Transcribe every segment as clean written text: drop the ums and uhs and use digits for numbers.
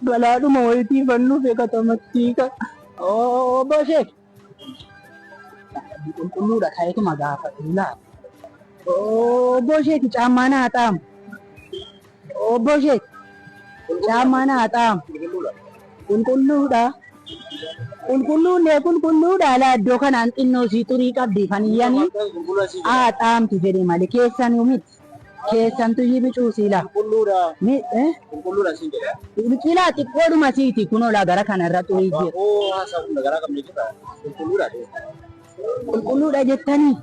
Balaadhuma wayitii fannuuf katamattii ka. Obbo Sheek. Qulqulluudha ta'etuma gaafatu laata. Obbo Sheek caammaa naa xaamu. Obbo Sheek caammaa naa xaamu. Qulqulluudha. Qulqulluullee qulqulluudha laa iddoo kanaan xinnoo sii xurii qabdi faniyyanii haa xaamtu jedhe malee keessanuu miti. Keessantu iyyuu bicuu sii laa. Qulqulluudha. Ni eh? Qulqulluudha siin jedha. Biqilaa xiqqoodhuma siiti kunoo laa gara kanarra xurii jira. Waa'oo haasaa humna garaa qabne jira. Qulqulluudha. Qulqulluudha jettanii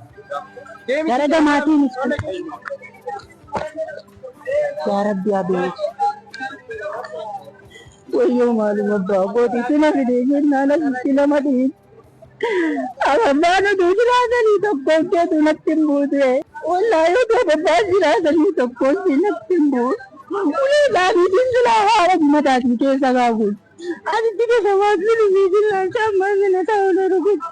gara gamaatiinis yaa rabbi abeet. Wayyoo maaluma abbaa kootiitti na fidee jennaan asitti nama dhiin. Ababbaan utuu jiraatanii tokkoon keetu natti hin buute. Wallaahi utuu ababbaan jiraatanii tokkoon si natti hin buute. Ulee isaaniitiin silaa haala mataatii keessa kaakuun. Asitti keessa waan jiru fi silaa caammaa sana ta'uu na rukutu.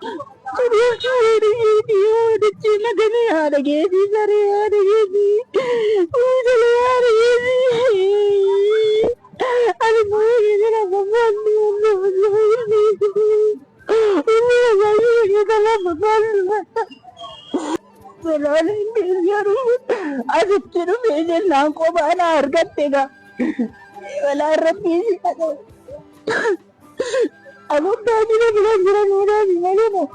Kunuunsi haadha keetii dachee maganii haadha keetii saree haadha keetii. Uutalee haadha keetii. Ani bu'ee jira babbaan Asitti dhufee jennaan kophaa na argatte gaa. Balaan rabbii si kadhate. Abubbaa jira bira jiranuudhaaf malee moo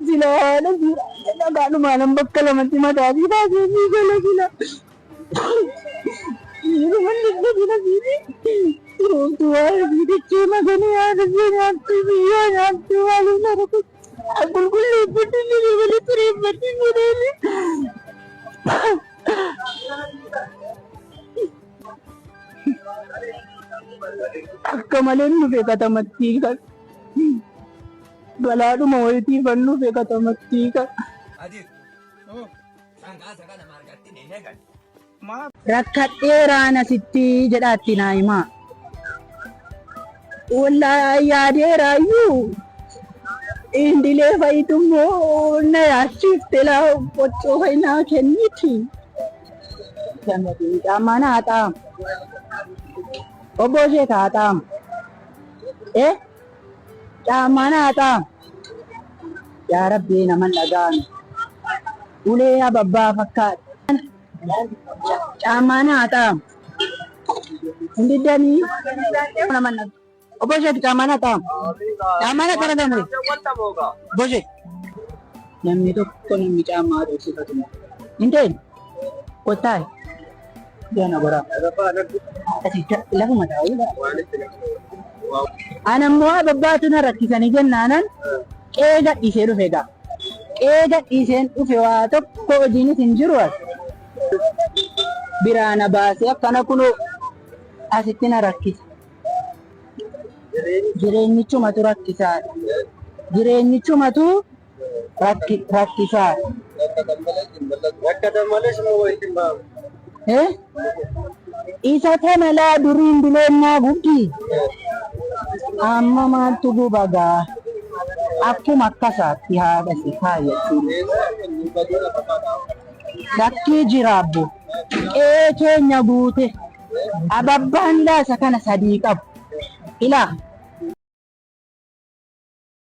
sila haala jira. Dhagaadhumaan bakka lamatti mataa fi baasee fi gala sila. Akka malee nufe katamattii kan balaadhuma wayitii fannufe katamattii kan. Rakkadheeraan asitti jedhaatti naa himaa. Wallaahi yaadeeraayyuu indilee fa'itummoo na yaachifte laa qoccoo fa'i naa kenniti. Caammaa naa xaamu. Obbo ishee kaa xaamu. Eh caammaa naa xaamu. Yaa Rabbii naman dhaga'ame. Ulee ababbaa fakkaata. Caammaa naa xaamu. Hin diddanii naman dhaga'ame. Obbo Sheek caammaa naa xaamu. Caammaa naa xaamu. Obbo Sheek. Namni tokko namni caammaa dhoksifatu. Hin ta'in. Kottaa. Jana goraa. Asitti lafuma taa'uu. Ana immoo ababbaatu na rakkisanii jennaanan qe'ee gadhiisee dhufe egaa. Qe'ee gadhiiseen dhufe waa tokko hojiinis hin jiru as. Biraa na baasee akkana kunoo asitti na rakkisa. Jireenyichumatu rakkisaadha. Jireenyichumatu rakkisaadha. Rakkatan malees immoo walitti hin ba'amu. Eh? Isa kana laa duriin duleennaa gubdi. Amma maaltu guba gaa? Akkuma akkasaatti haadha si kaayyachuu. Lakkii jira abbo. Qe'ee keenya guute. Ababbaan ilaa isa kana sadii qabu. Ilaa.